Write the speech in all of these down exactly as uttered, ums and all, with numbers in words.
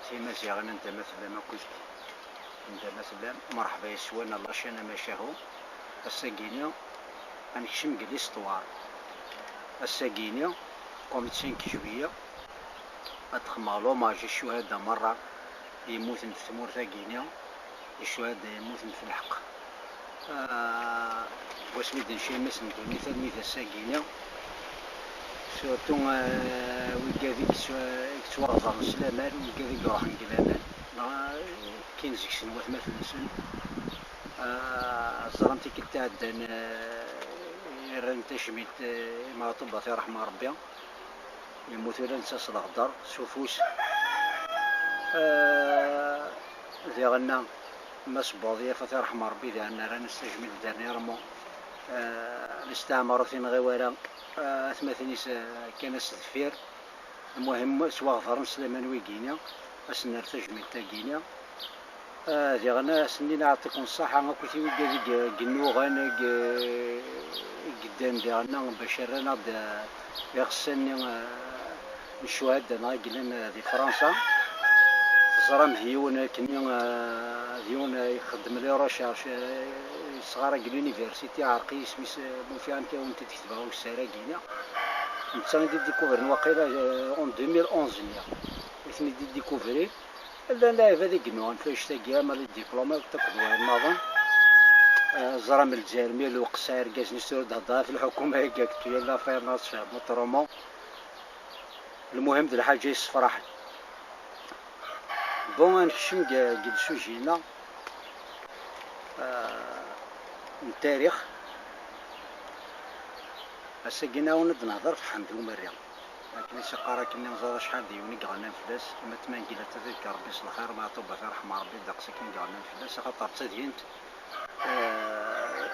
Timaziɣin, anda ma tellam akk, anda ma tellam, merḥba yes-wen, a la chaîne Amacahu. Ass-agi-ni, ad nekcem deg l'histoire. Ass-agi-ni, comme cinq juillet, ad d-xedmeɣ l'hommage i ccuhada merra yemmuten f tmurt-agi-ni, i ccuhada yemmuten f lḥeqq. Ah, deg wasmi d-necci imassen n ddunit, almi d ass-agi-ni, surtout, ah, wigad i yettwa-, i yettwaɣḍaren s laman, wigad i iruḥen deg laman, neɣ, ah, kkin seg-sen watmaten-nsen. Ah, ẓran tikkelt iɛeddan, ah, i rran tajmilt, ah, i Meɛṭub, ad t-iṛḥem Ṛebbi. Yemmut ula netta s leɣder, s ufus. Ah, diɣenna, Mass Buḍyaf, ad t-iṛḥem Ṛebbi, diɣenna rran-as tajmilt dernièrement. Ah, lesteɛmar ur t-inɣi wara, ah, atmaten-is, ah, kkan-as deffir. Lmuhim, ttwaɣḍaren s laman wigini, ad sen-nerr tajmilt-agini. Ah, diɣen asen-nni, yeɛṭikum ṣṣaḥa akk i wigad i ye-, yennuɣen, i ye-, i yeddan diɣen bac rran-aɣ-d, ah, iɣsan-nni, ah, n ccuhada neɣ i yellan, ah, di Fransa. Teẓram d yiwen akken, ah, d yiwen, ah, ixeddem les recherches, ah, yesɣara deg l'université, ɛerq-iyi isem-is, ah, ma ufiɣ amek ara wen-t-id-ketbeɣ i usarag-ina. Netta i d-idikuvren waqila, ah, en deux mille onze-nni. I ten-id-idikuvrin. Llan lɛibad i yennuɣen f annect-agi, ama les diplômes akk akked wayen nniḍen. Ah, ẓram Lezzayer mi lweqt tesɛa irgazen-is, tura d-hedder ɣef lḥukuma-agi actuel, la affaire neɣ ad tfehmeḍ autrement. Lmuhim, d lḥaǧa yessefraḥen. Bon, ad nekcem deg, deg le sujet-nneɣ, ah, n tarix. Ass-agi-nni ad d-nehder ɣef Ḥmed Umerri. Akken i s-iqqar akken, neẓra acḥal d yiwen i iɣennan fell-as, ma d Tmangilat, ad t-yefk Rebbi s lxir, Meɛṭub, ad t-iṛḥem Rebbi, ddeqs akken i iɣennan fell-as, axaṭer d tadyant, eh,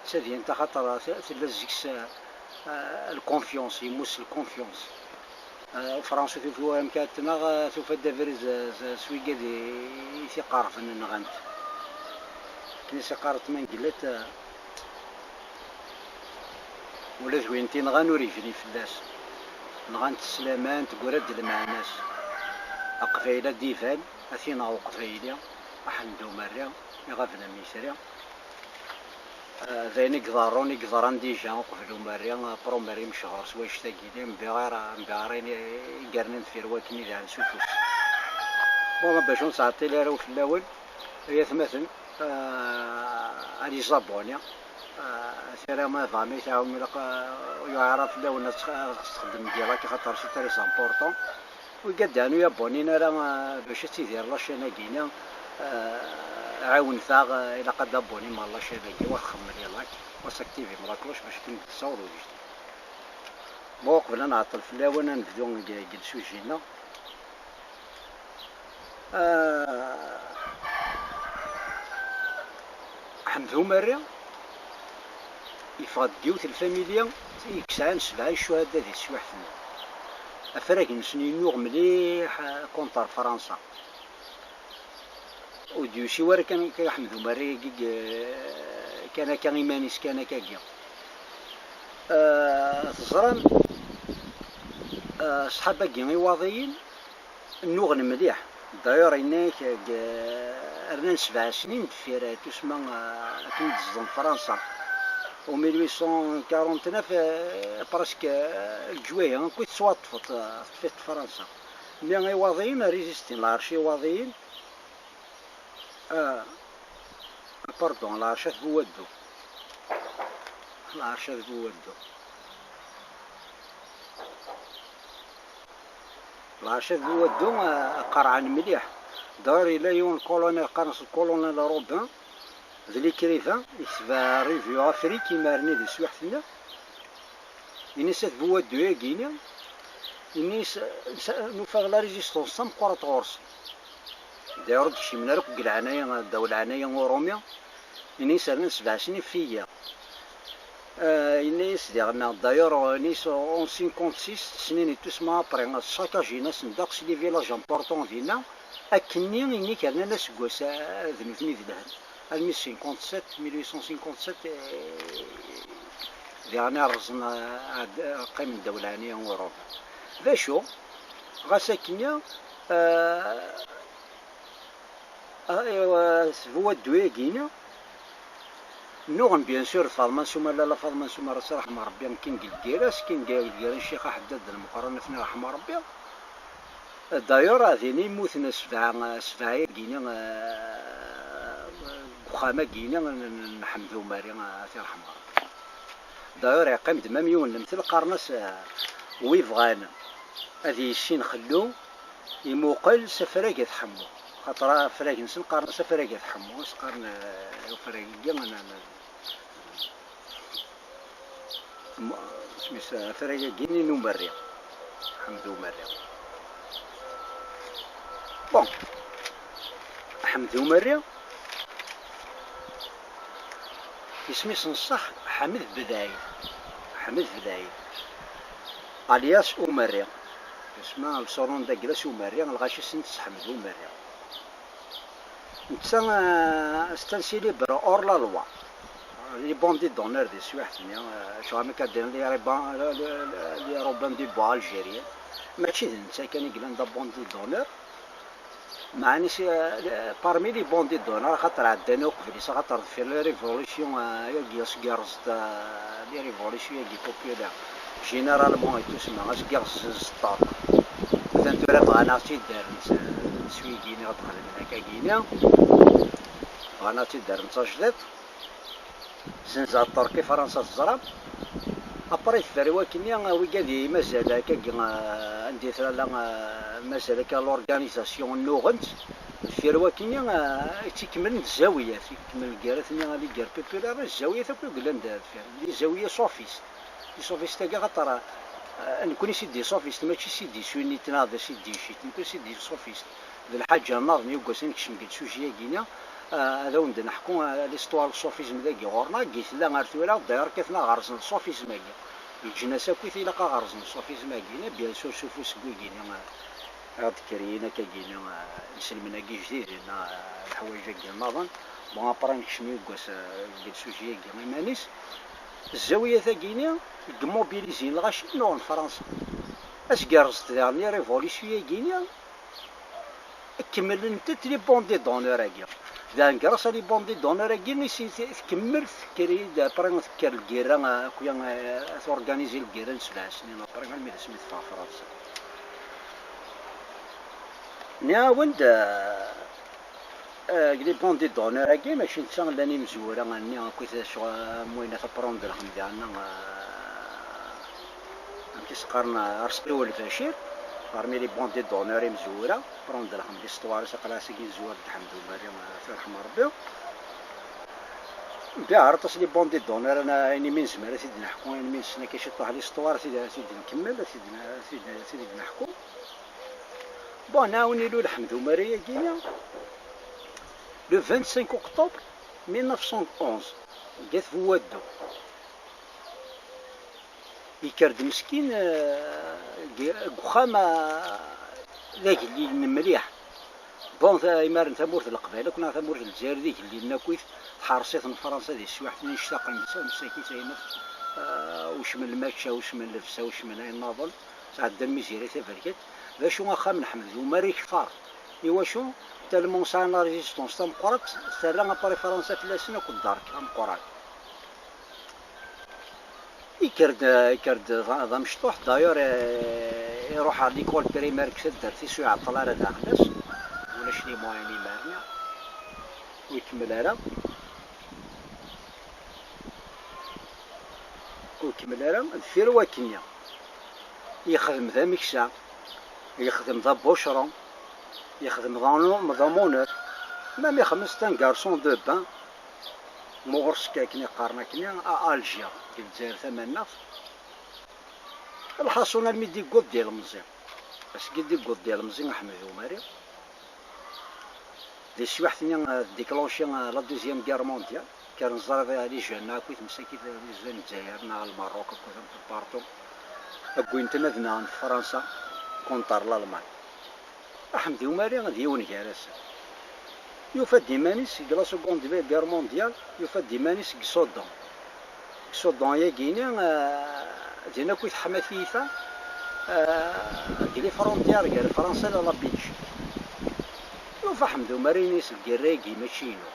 d tadyant, axaṭer t-, tella deg-s, eh, la confiance, yemmut s la confiance. Eh, Fransa tufi wamek ara t-tneɣ, eh, tufa-d abrid s, s, s wigad i, i t-iqerben, nɣan-t. Akken i s-iqqar Tmangilat, eh, Ula d win t-inɣan ur yebni fell-as. Nɣan-t s laman, teggra-d lmeɛna-s. Aqbayli ad d-iban, ad t-ineɣ Uqbayli, Aḥmed Umerri, iɣaben am yitri. Ah, d ayen i iḍerrun, i yeḍran dija uqbel Umerri, Promerri mechuṛ s wannect-agi, mbiɣ ara, mbiɣ ara i yernan deffir wakken i d-ɛan s ufus. Bon, bac ur nettɛeṭṭil ara fell-awen, ay atmaten, ah, allez-vous abonner. Ah, tira ma tebɣam ad yi-tɛawnem, ilaq, ah, ur yuɛir ara fell-awen ad tx-, ad txedmem des likes, axaṭer c'est très important. Wigad ur abonnés ara, ah, bac ad tidir la chaîne-agi-ni, ah, ɛiwnet-aɣ, ah, ilaq ad abonnem ɣer la chaîne-agi, wa txedmem les likes, wa taktivem la cloche bac ad kem-d-tessaweḍ ujdi. Ma uqbel ad nɛeṭṭel fell-awen, ad nebdu deg, deg le sujet-nneɣ. Ah, Ḥmed Umerri yeffeɣ-d deg yiwet n lfamilya i yesɛan sebɛa icuhada di teswiɛt-nni. Afrag-nsen yennuɣ mliḥ, ah, contre Fransa. Ur d-yusi wara kan, kan Ḥmed Umerri-agi, kan akka iman-is, kan akka-agi. Ah, teẓram, ah, ṣṣḥab-agi Iwaḍiyen, nnuɣen mliḥ. D'ailleurs, yenna-yak, deg, rnan sebɛa snin deffir, eh, tusma, eh, akken i d-tezḍem Fransa. En mille huit cent quarante-neuf, eh, presque, eh, leǧwayeh akk i tettwaṭṭfeḍ, eh, teṭṭef-it Fransa. Mi Iwaḍiyen résistin, lɛerc Iwaḍiyen, eh, pardon, lɛerc At Buwaddu. Lɛerc At Buwaddu. Lɛerc At Buwaddu, eh, qerɛen mliḥ. D'ailleurs, yella yiwen colonel, qqaren-as le colonel Robin, d l'écrivain, yekteb revue Afrique, imar-nni di teswiɛt-nni. Ini-as At Buwaddu-agi-ni, ini-as, nufa la résistance d tameqqrant ɣur-sen. D'ailleurs, ur d-kcimen ara akk deg leɛnaya, ddaw leɛnaya n Urumi. Ini-as rnan sebɛa snin fell-i. Ah, yenna-yas diɣen, d'ailleurs, ini-yas en cinquante-six, snin n tusma après, saccagen-asen ddeqs les villages importants dinna, akkenni, ini-k rnan aseggas, ah, d nutni i d-lhan. Almi cinquante-sept, mille huit cent cinquante-sept, eh, diɣen i rrẓen, ah, ad qqimen ddaw leɛnaya n Uṛuba. D acu? Ɣas akkenni, Ah, ah, iwa, s bu waddu-agi-ina, nnuɣen, bien sûr, d Faḍma n Sumer, Lalla Faḍma n Sumer, ad tt-iṛḥem Ṛebbi, nekkin deg lgirra-s, nekkin deg lgirra n Ccix Aḥeddad d Lmeqran, ad ten-iṛḥem Ṛebbi. D'ailleurs, din i mmuten sebɛa, sebɛa-agi-ina, ah, deg uxxam-agi-ina n, n, n Ḥmed Umari, ad t-iṛḥem Ṛebbi. D'ailleurs, yeqqim-d même yiwen n lemtel, qqaren-as, ah, wi bɣan ad yissin Xellu, imuqel s afrag At Ḥemmu. Xaṭer afrag-nsen qqaren-as afrag At Ḥemmu, s qqaren, eh, afrag-agi, n, n, n, isem-is, afrag-agi-nni n Umerri, Ḥmed Umerri. Bon, Ḥmed Umerri, isem-is n ṣṣeḥ Ḥmed Bedɛid. Ḥmed Bedɛid, alias Umerri. Isem-is le surnom d agla-s Umerri, lɣaci ssnen-t s Ḥmed Umerri. Netta, euh, c'est un célèbre hors la loi. Les bandits d'honneur di teswiɛt-nni, euh, acu am akka d-nnan les, les, les, les Robin des Bois algériens. Mačči d netta kan i yellan d bandit d'honneur. Meɛna, euh, parmi les bandits d'honneur, axaṭer ɛeddan uqbel-is, axaṭer deffir la révolution, euh, yagi asgerẓ, euh, la révolution yagi populaire, généralement, i tussma, asgerẓ n Ẓeṭṭa. Atan tura bɣan ad tt-id-rren s, s wigi-nni i ɣ-d-xedmen akkagi-nni. Bɣan ad tt-id-rren d tajdiṭ. Zenza Ṭṭerk i Fransa, teẓram. Après, deffir wakkenni, wigad i mazal akkagi, ah, anda i tlala, ah, mazal akka l'organisation nnuɣen-tt. Deffir wakkenni, ah, ttikemmlen d zzawiyat, ikemmel gar-asen les guerres populaires, zzawiyat akk i yellan d deffir, les zawiyat sufistes. Les sufistes-agi, axaṭer, ah, nekkni c'est des sufistes, mačči c'est des sunnites neɣ d c'est des chiites, nekkni c'est des sufistes. D lḥaǧa nniḍen yuggasen nekcem deg sujet-agi-nni, ah, ad awen-d-neḥku, ah, l'histoire n ṣṣufizm dagi ɣur-neɣ, dagi tella ar tura, d'ailleurs kkaten ad ɣerzen ṣṣufizm-agi. Leǧnas akkit ilaq ad ɣerzen ṣṣufizm-agi-nni, bien sûr, s ufus n wigi-nni, ah, i ɣ-d-kreyin akkagi-nni, ah, iselmen-agi jdiden, ah, leḥwayeǧ-agi nniḍen. Bon, après nekcem yuggas, ah, deg sujet-agi iman-is. Zzawiyat-agi-nni i yemmobilizin lɣaci nnuɣen Fransa. Asgerẓ-t daɣen i révolution-agi-nni, kemmlen-tent les bandits d'honneur-agi. Daɣen grâce à les bandits d'honneur-agi i s-, tkemmel, tekker-id, après tekker lgirra, euh, akya, euh, t'organiser lgirra n sebɛa snin, après almi d asmi teffeɣ Fransa. Nniɣ-awen-d, euh, euh, les bandits d'honneur-agi, mačči netta llan imezwura-nni akkit acu, euh, am wayen at Apron d Lxemdi-nni, euh, amek i s-qqaren, Arseqi u Lbacir, parmi les bandits d'honneur imezwura, Apron d Lxemdi, histoire-is aql-aɣ seg imezwura d Ḥemd Umari, ad t-yerḥem Rebbi. Mbiɛd aṭas les bandits d'honneur, ayen imi nezmer ad t-id-neḥku, ayen imi nessen akka ciṭuḥ l'histoire, ad t-id-, ad t-id-nkemmel, ad t-id-, ad t-id-, ad t-id-neḥku. Bon, nɛawen ilul Ḥemd Umari-agi, le vingt-cinq octobre mille neuf cent onze, deg At Buwaddu. Yekker-d meskin, eh, deg, deg uxxam, eh, d agellil n mliḥ. Bon, ta-, imaren tamurt n Leqbayel akk neɣ tamurt n Lezzayer d igellilen akkit, tḥerṣ-iten Fransa di teswiɛt-nni, nctaqen msakit aymet, eh, wecmen lmačča, wecmen llebsa, wecmen ayen nniḍen, sɛeddan miziri taberkat. D acu axxam n Ḥmed Umar ikter? Iwacu? Tellement sɛan la résistance tameqqrant, terra après Fransa fell-asen akk dderk ameqqran. Yekker-d, yekker-d d, d amecṭuḥ. D'ailleurs, eh, iruḥ ɣer l'école primaire deg taddart-is, ur iɛeṭṭel ara daxel-as. Ulac les moyens imaren-a. Ur ikemmel ara. Ur ikemmel ara. Deffir wakkenni, yexdem d ameksa, yexdem d abucru, yexdem d anu-, d amunir. Même ixemmem, c'est un garçon de bain. Muɣer s akken i qqaren akkenni, à Alger, deg Lezzayer tamaneɣt. Lḥaṣun, almi d-yewweḍ d ilemẓi. Asmi d-yewweḍ d ilemẓi Ḥmed Umari, di teswiɛt-nni, eh, déclenché, eh, la Deuxième Guerre mondiale. Kkren ẓer les jeunes akk i tmsakit, les jeunes n Lezzayer neɣ Lmerruk akk partout. Wwin-ten ad nɣen Fransa contre l'Allemagne. Ḥmed Umari d yiwen gar-asen. Yufa-d iman-is deg la Seconde Guerre mondiale, yufa-d iman-is deg Soudan. Deg Soudan-yagi-ni, eh, din akk i teḥma tiyita, eh, deg les frontières gar Fransa d la Belgique. Ḥmed Umar ini-as: "Lgirra-agi mačči inu."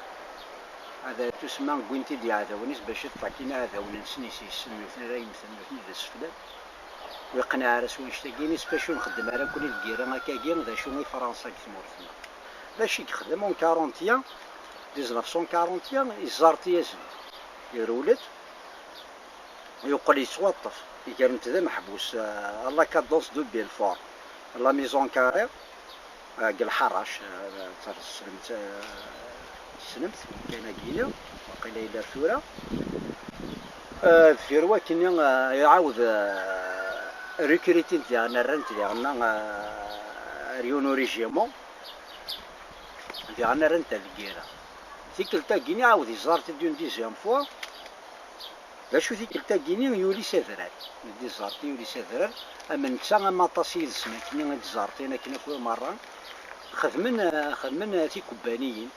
Ad tusemma wwin-t-id iɛdawen-is bac ad ṭṭakin iɛdawen-nsen i s-yessen nutni ara yemmten, nutni d aseflan. Ur iqniɛ ara s wannect-agi, ini-as: "Bac ur nxeddem ara akk lgirra akkagi, d acu i Fransa deg tmurt-nneɣ?" D acu i yexdem en quarante et un, dix-neuf cent quarante et un, iẓẓar-t yazen, irewled, yeqqel yettwaṭṭef, iger-nent d ameḥbus, euh, à la cadence de Belfort, la maison carrée, euh, deg Lḥarac, euh, tessnemt, euh, tessnemt, kan agini, waqila yella ar tura. Euh, deffir wakkenni, euh, iɛawed, euh, recrutin-t diɣen, rran-t diɣen, euh, ar yiwen urégiment, diɣen rran-t ar lgirra. Tikkelt-agi-nni iɛawed iẓẓar-t-id une deuxième fois. D acu tikkelt-agi-nni yuli s adrar? Di ẓẓerti yuli s adrar, am netta am aṭas yid-sen akkenni i d-ẓertin akken akk merra, xedmen, xedmen tikubbaniyin.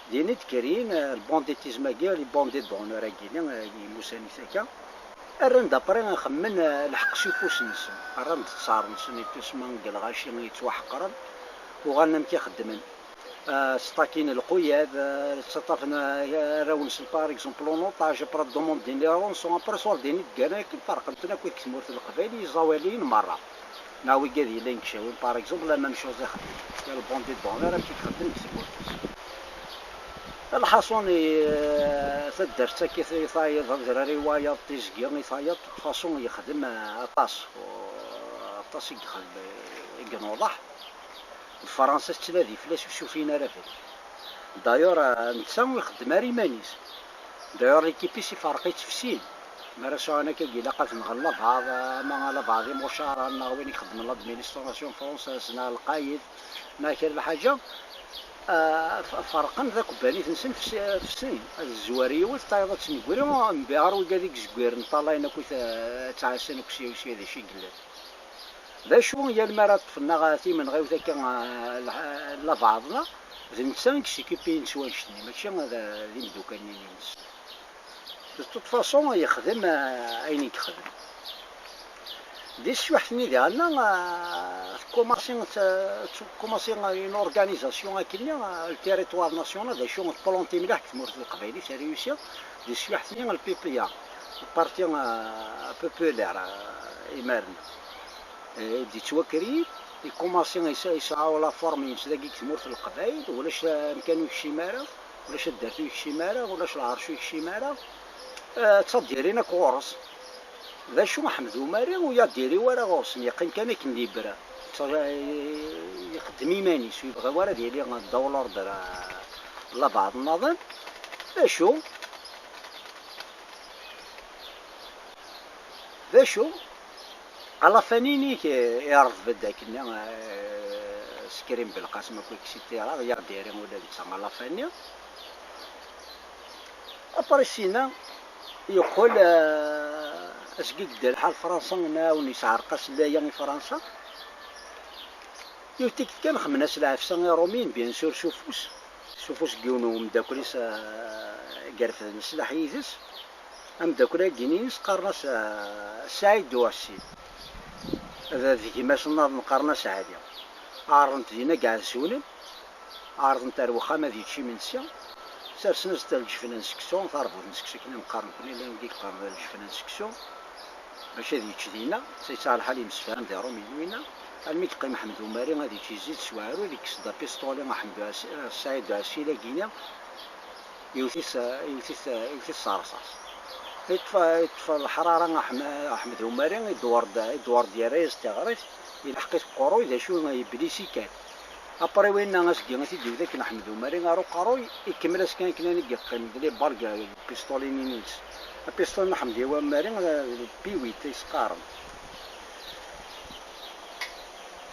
Din i d-krin, eh, le banditisme-agi, les bandits d'honneur-agi-nni, eh, i musan i taka. Rran-d après xemmen, eh, lḥeqq s ufus-nsen. Rran-d ttaṛ-nsen i tusma deg lɣaci yettwaḥeqren. Uɣalen amek i xeddmen. Ah, ttakin lquyad, ah, ttaṭṭafen, ah, arraw-nsen, par exemple, en otage, après ddumundin les rançons, après ṣṣwar din i d-ggan akken ferqen-ten akk deg tmurt n Leqbayel, iẓawaliyen merra. Neɣ wigad yellan deg Cawin, par exemple, la même chose i xedmen. Kra bandit d'honneur amek i ixeddem deg tmurt-is. Lḥaṣun, i, ah, taddart-agi i tayeḍ, adrar i wayeḍ, tiẓgi i tayeḍ, de toute façon yexdem, ah, aṭas, aṭas i yexdem, i inuḍeḥ. D Fransa tettnadi fell-as, ur s-ufin ara abrid. D'ailleurs, eh, netta ur ixeddem ara iman-is. D'ailleurs, l'équipe-is iferq-itt f sin. Mi ara sɛun akkagi, ilaq ad nɣen labaɛḍ, ama labaɛḍ imucaṛen, neɣ win ixeddmen l'administration française, neɣ lqayed, neɣ kra n lḥaǧa. Eh, f-, ferqen takebbanit-nsen f s-, f sin. Ad tzwer yiwet, tayeḍ ad tnegri, mbiɣer wigad i yezgwiren, ṭalayen akk, eh, ttɛassan akk sya u sya d acu i yellan. D acu, yal mi ara ṭṭfen neɣ timenɣiwt akka, ah, lha-, labaɛḍ-nneɣ, d netta i yesikupiyen s wannect-nni, mačči d, d imeddukal-nni-ines. De toute façon, yexdem, ah, ayen i yexdem. Di teswiḥt-nni diɣenna, ah, tkumaṣi, t-, tkumaṣi une organisation akkenni, ah, le territoire national, d acu, tplanti mliḥ deg tmurt n Leqbayel, ça réussi. Di teswiḥt-nni, le P P A, le Parti, ah, Populaire, ah, imaren. Eh, i d-yettwakrin, ikumaṣi yesɛa, yesɛa la forme-ines dagi deg tmurt n Leqbayel, ulac amkan ur yekcim ara, ulac taddart ur yekcim ara, ulac lɛerc ur yekcim ara. Eh, ttaddirin akk ɣur-s. D acu, Ḥmed Umari ur yadiri wara ɣur-sen, yeqqim kan akken libre. Tta-, ixeddem iman-is, ur yebɣi wara ad yili ddaw l'ordre, eh, labaɛḍ nnaḍen. D acu? D acu? Alafanin-ik, eh, ireḍb-d akken, eh, s Krim Belqasem akk, et cetera, i aɣ-d-yerri ula d netta alafanin. Après sina, yeqqel, eh, asgi i yedda lḥal Fransa, nɛawen yesɛerq-as laya i Fransa. Yiwet tikkelt kan xemmen-as lɛefsa i Ṛumiyen, bien sûr, s ufus. S ufus n yiwen n umeddakel-is, eh, i irefden sslaḥ yid-s. Ameddakel-agi-ines qqaren-as, eh, Saɛid Duɛessil. D, d gma-s nnaḍen qqaren-as Ɛli. Ɛerḍen-t dinna deg Iɛezzunen. Ɛerḍen-t ar wexxam ad yečč imensi. Sersen-as-d leǧfna n seksu, tarbut n seksu akken i neqqar nekkni, llan wigi yeqqaren d leǧfna n seksu. Bac ad yečč dinna, sa yesɛa lḥal yemsefham d Iṛumiyen winna, almi yeqqim Ḥmed Umari ad yečč, yezzi-d s weɛrur, yekkes-d apistoli Ḥmed Uɛs-, Saɛid Uɛsil-agi-nni, yewwet-it, yewwet-it, yewwet-it s rrṣaṣ. Yeṭṭef, yeṭṭef leḥrara Ḥm-, Ḥmed Umari, idewwer-d, idewwer-d yerra-yas tiɣrit, yelḥeq-it uqerruy, d acu, yeblisi kan. Après winna asgi i t-id-iwet akken Ḥmed Umari ar uqerruy, ikemmel-as kan akken ayen i yeqqim d les balles, pistolin-ines. Apistol n Ḥmed Umari, d P huit i s-qqaren.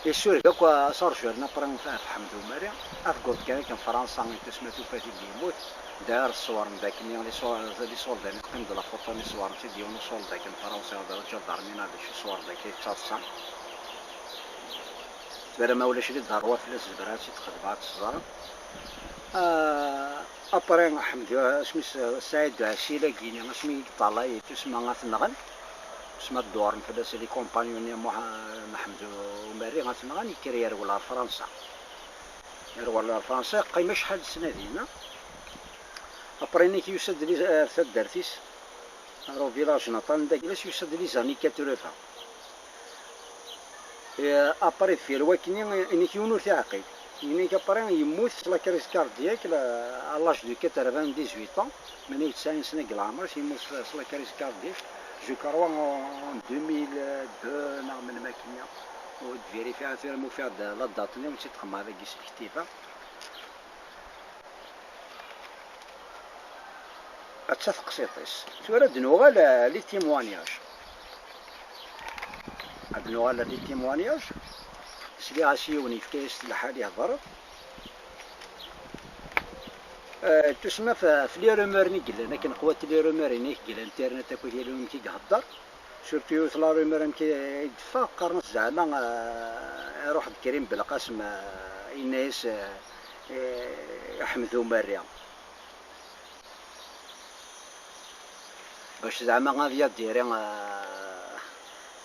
Isureg akk asurjal n après ɣef Ḥmed Umari, ad teggeḍ kan akken Fransa i tusma tufa-t-id yemmut. D'ailleurs ṣewren-d akken les so-, les soldats-nni, teqqim-d la photo-nni, ṣewren-t-id yiwen usoldat akken Fransa d aǧadarmi neɣ d acu, ṣewren-d akka yettaḍsa. Tura ma ulac di dderwa fell-as, zebra ad tt-id-xedmeɣ ad tt-ẓreɣ. Ah, après Ḥmed, asmi s-, Saɛid Ɛsil-agi-nni, asmi i yeṭṭalay, tusma ad t-nɣen, asma ad dewren fell-as les compagnons-nni n Muḥ-, n Ḥmed Umerri, ad t-nɣen, yekker yerwel ɣer Fransa. Ar ɣer Fransa, yeqqim acḥal n ssna dinna. Après, inek yusa-d li-, ar taddart-is, ar uvilaj natal n Daglas, yusa-d les années quatre-vingts. Eh, après, deffir wakkenni, inek yiwen ur t-iɛqil. Inek après, yemmut s la crise cardiaque, la, à l'âge de quatre-vingt-dix-huit ans, tmanya u tesɛin sna deg leɛmer-is, yemmut s, s la crise cardiaque, je crois en deux mille deux, neɣ melmi akkenni. Ur d-vérifier, tura ma ufiɣ-d la date-nni, ur tt-id-xemmeɣ dagi s lektiba. Atta teqsiṭ-is. Tura ad nuɣal, eh, les témoignages. Ad nuɣal les témoignages. Sliɣ-as yiwen yefka-yas-d lḥal ihder. Eh, tusma f, f les rumeurs-nni yellan, akken qwant les rumeurs-nni i yellan internet akked yal yiwen amek i ihedder. Surtout yiwet la rumeur amek i d-teffeɣ, qqaren-as zeɛma, eh, iruḥ-d Krim Belqasem, eh, yenna-yas, eh, eh, i Ḥmed Umerri. Bac zeɛma ad yadiri, eh,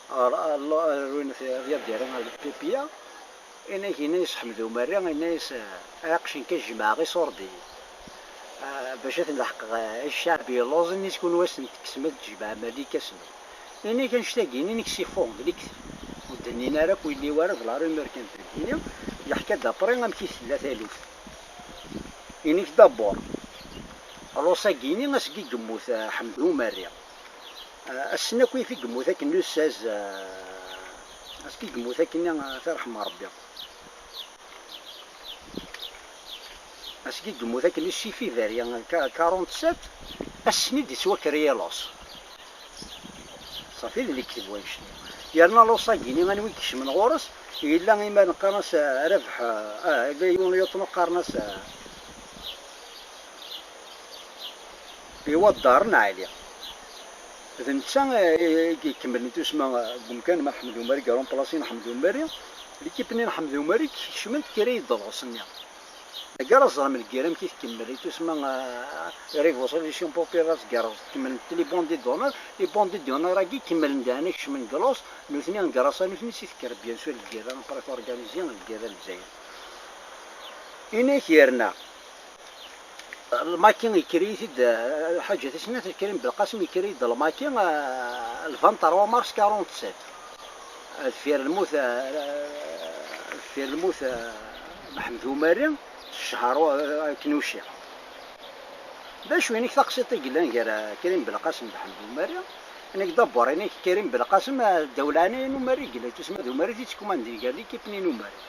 ar, ar, ar, ad yadiri ar P P A. Inek yenna-yas Ḥmed Umerri, yenna-yas, eh, ay aqcin kan jemɛeɣ iṣurdiyen, eh, bac ad ten-leḥqeɣ, eh, i cceɛb yelluẓen, i tkun wasen tekksem ad tjemɛem likasen. Inek annect-agi, inek sifu d lekdeb. Ur d-nnin ara akk, ur yelli wara d la rumeur kan d nekkini. Yeḥka-d après amek i tella taluft. Inek d'abord, l'os-agi-ni asgi i yemmut, eh, Ḥmed Umerri. Eh, ass-nni akk i yemmut akken le seize, eh, asgi i yemmut akken, eh, ad t-irḥem Rebbi. Asgi i yemmut akken le six février, eh, ka-, quarante-sept, ass-nni i d-yettwaker l'os. Ṣafi d lekdeb wannect-nni. Yerna l'os-agi-ni anwa i ikecmen ɣur-s, yella imar neqqar-as, eh, Rabeḥ, eh, ah, yella yiwen lieutenant qqaren-as, eh, Iwaddaren Ɛli. D netta, eh, i ikemmlen tusma, eh, deg umkan ma Ḥmed Umerri, i irumplasin Ḥmed Umerri, l'équipe-nni n Ḥmed Umerri kecmen-d kra yeddeḍ ɣer-s-nni. Dagi ara ẓrem lgirra amek i tkemmel, i tusma, eh, Révolution Populaire, tgerrez, kemmlen-d les bandits d'honneur, les bandits d'honneur-agi kemmlen-d, ɛni kecmen deg l'os, nutni, grâce à nutni i tekker, bien sûr, lgirra, après organisé lgirra n Lezzayer. Inek yerna, lmaki yekker-iyi-t-id, eh, lḥaǧa tis snat, Krim Belqasem yekker-iyi-d lmaki, eh, le vingt-trois mars quarante-sept. Eh, deffir lmut, eh, deffir lmut, eh, Meḥmed Umerri, s ccher, eh, akken uciɣ. D acu inek taqsiṭ i yellan gar, eh, Krim Belqasem d Ḥmed Umerri? Inek d'abord inek Krim Belqasem, eh, ddaw leɛnaya n Umerri i yella, tusma d Umerri i t-ittkemanden gar l'équipe-nni n Umerri.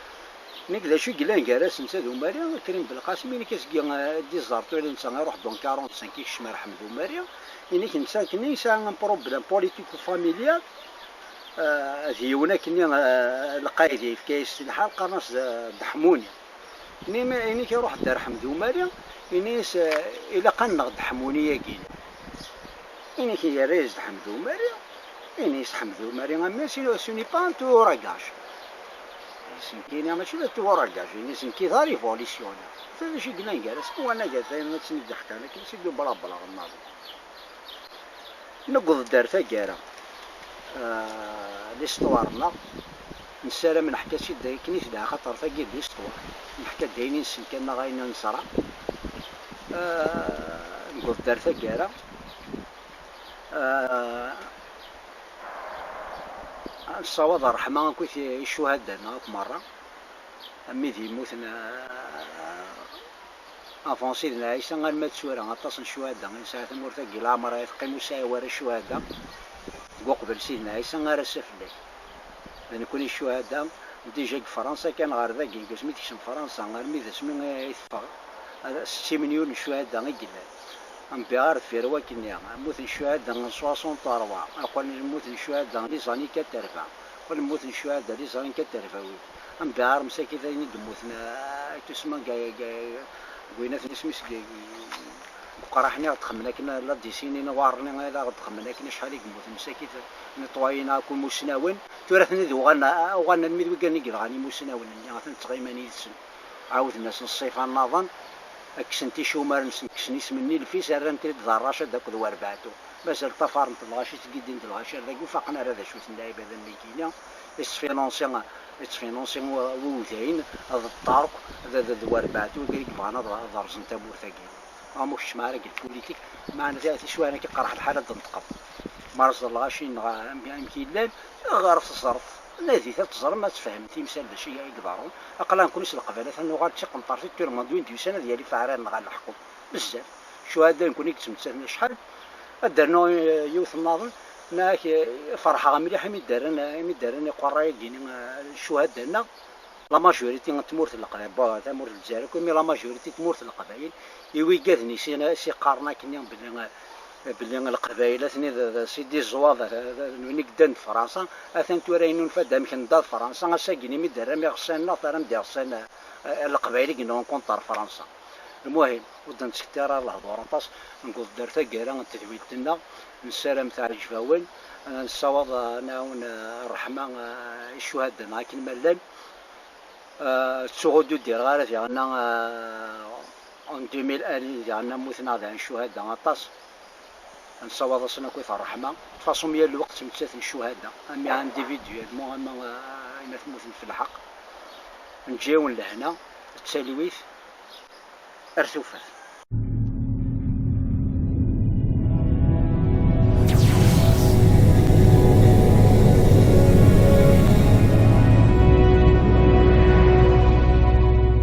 Nekk d acu i yellan gar-asen netta d Umerri, Krim Belqasem, inek asgi, eh, dix-huit tura netta iruḥ-d en quarante-cinq ikcem ar Ḥmed Umerri, inek netta akken yesɛa un problème politico-familial, eh, d yiwen akken, eh, lqayed yefka-yas lḥal, qqaren-as, eh, Deḥmuni. Nimi, inek iruḥ-d ar Ḥmed Umerri, ini-as, eh, ilaq ad nneɣ Deḥmuni-agi. Inek yerra-yas-d Ḥmed Umerri, ini-as Ḥmed Umerri, a mmi, ce n'est pas un tueur à gages. Isenkini mačči d tueur à gages, ini-as nekki d arévolutionnaire. Ta d acu i yellan gar-asen, wanag atan ad ten-id-ḥkan akken, seg ublabla nnaḍen. Newweḍ-d ar taggara, eh, l'histoire-nneɣ, nessaram neḥka-tt-id akken i tella, axaṭer tagi d l'histoire. Neḥka-d ayen i nessen kan neɣ ayen i neẓra. Eh, newweḍ-d ar taggara. Eh, nessawaḍ ṛṛeḥma akkit i ccuhada-nneɣ akk merra, am wid yemmuten, eh, avant Sidna Ɛisa arma d tura, aṭas n ccuhada i nesɛa tamurt-agi, leɛmer ara teqqim ur sɛiɣ wara ccuhada deg uqbel Sidna Ɛisa ara s afellak. D nekkni ccuhada, déjà deg Fransa kan ɣer dagi, deg asmi tekcem Fransa, armi d asmi i teffeɣ, ad, setti melyun n ccuhada i yellan. Am biɣar deffir wakkenni, mmuten ccuhada n soixante-trois, aqwan mmuten ccuhada les années quatre-vingts, aqwan mmuten ccuhada les années quatre-vingt-huit. Am biɣar msakit ayen i yemmuten, eh, tusma g, g, g winat n isem-is g, g, g uqraḥ-nni i ɣ-d-xemmen akken, la décennie n warni i ɣ-d-xemmen akken acḥal i yemmuten msakit, netwayen akk imusnawen, tura ten-id uɣalen, uɣalen almi d wiggan i yelɣan imusnawen-nni, atan ttɣiman yid-sen. Ɛawden-asen ṣṣifa nnaḍen, kksen ticumar-nsen, kksen isem-nni lfis, rran-t-id d rracad akked werbeɛtu. Mazal ṭṭafaren-t lɣaci, ttgiddin-d lɣaci ar dagi, ur faqen ara d acu-ten lɛibada-nni-gini. Isfinansi Yettfinansi wawdayen d ṭṭerk d d werbaɛt wigi i yebɣan ad rẓen tamurt-agi. Am ur keččem ara deg lpulitik, meɛna tiswiɛin-agi qerreḥ lḥal ad d-neṭqeḍ. Ma rẓen lɣaci-nneɣ amek yellan, ɣer teẓref, nadit ad teẓrem, ad tfehmem timsal d acu i iḍerrun. Aql-aɣ nekkni s leqbayel atan nuɣal d tiqenṭert i ṭulmand win d-yusan ad yali faɛrar-nneɣ ɣer leḥkem. Bezzaf. Cuhada nekkni i yettmettaten acḥal. Ad d-rnuɣ yiwet nnaḍen, neɣ ferḥeɣ mliḥ imi d-rran, imi d-rran iqerray-agi-ni, eh, cuhada-nneɣ. La majorité n tmurt n Leqbayel, bon, tamurt n Lezzayer akk, imi la majorité n tmurt n Leqbayel, i wigaden i s-, i s-iqqaren akkenni belli, belli Leqbayel atni d, d, c'est des oies, d, d, d win i yeddan d Fransa, atan tura i nunfa-d amek nedda d Fransa, ass-agi imi d-terram iɣsan-nneɣ, terram-d iɣsan, eh, Leqbayel i yenɣen contre Fransa. Lmuhim, ur d-nettketti ara lehdur aṭas, newweḍ-d ar taggara n tedwilt-nneɣ, nessaram teɛǧeb-awen, nessawaḍ, eh, ad nɛawen, eh, ṛṛeḥma, eh, i ccuhada-nneɣ akken ma llan. Eh, ttuɣ ur d-udireɣ ara diɣenna, eh, en deux mille un, diɣenna mmuten-aɣ diɣen ccuhada aṭas. Nessawaḍ-asen akkit ṛṛeḥma. De toute façon, yal lweqt ttmettaten ccuhada, ama individuellement, ama, eh, ayen ara tmuten f lḥeqq. Neǧǧa-yawen lehna, d talwit, ar tufat.